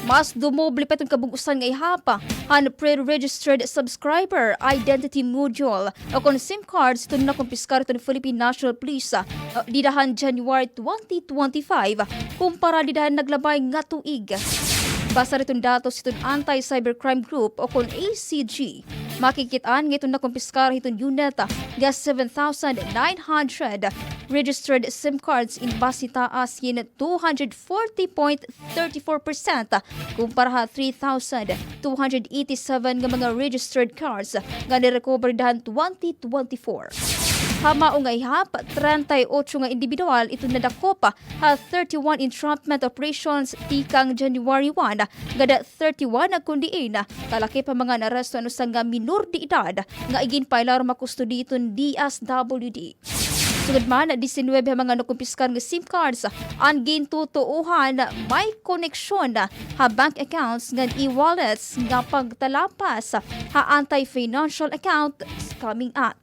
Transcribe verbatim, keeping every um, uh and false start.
Mas dumoble pa iton kabug-osan nga ihap han pre-registered subscriber identity module o kon SIM cards iton nakumpiskar hiton Philippine National Police, ah, dida han January twenty twenty-five kumpara dida han naglabay nga tuig. Basar hiton datos hiton Anti-Cybercrime Group o kon A C G, makikit-an nga iton nakumpiskar hiton unit nga seven thousand nine hundred registered SIM cards in basi taas hin two hundred forty point thirty-four percent kumpara ha three thousand two hundred eighty-seven nga mga registered cards nga ni-recover dida han twenty twenty-four. Ha mao nga ihap, treinta y ocho nga indibidwal iton nadakop ha thirty-one entrapment operations tikang January one ngada thirty-one, kon diin kalakip ha mga naaresto an usa nga minor de edad nga iginpailarom ha kustodiya hiton D S W D. Sugad man, disinuybe ha mga nakumpiskar nga SIM cards an gintutuohan may koneksyon ha bank accounts ngan e-wallets nga pagtalapas ha Anti-Financial Account Scamming Act.